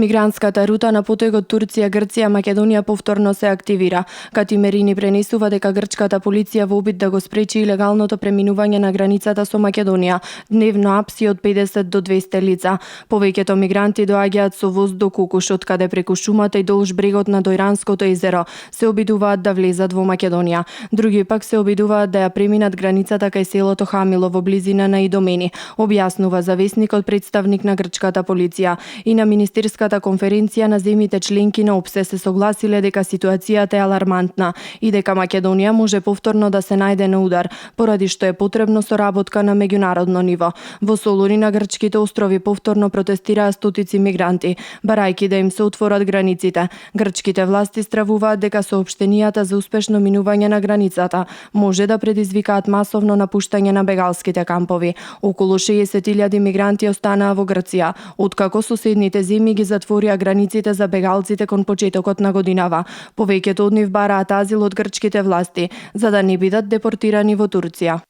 Мигрантската рута на потегот Турција-Грција-Македонија повторно се активира. Кати Мерини пренесува дека грчката полиција во обид да го спречи илегалното преминување на границата со Македонија дневно апси од 50 до 200 лица. Повеќето мигранти доаѓаат со воз до Кукуш, од каде преку шумата и долж брегот на Дојранското езеро се обидуваат да влезат во Македонија. Други пак се обидуваат да ја преминат границата кај селото Хамило во близина на Идомени, објаснува завесникот представник на грчката полиција. И на Министерската конференција на земјите членки на ОПСЕ се согласиле дека ситуацијата е алармантна и дека Македонија може повторно да се најде на удар, поради што е потребно соработка на меѓународно ниво. Во Солуни на грчките острови повторно протестираа стотици мигранти, барајќи да им се отворат границите. Грчките власти стравуваат дека соопштенијата за успешно минување на границата може да предизвикаат масовно напуштање на бегалските кампови. Околу 60.000 мигранти останаа во Грција, откако соседните земји ги затворија границите за бегалците кон почетокот на годинава. Повеќето од нив бараат азил од грчките власти, за да не бидат депортирани во Турција.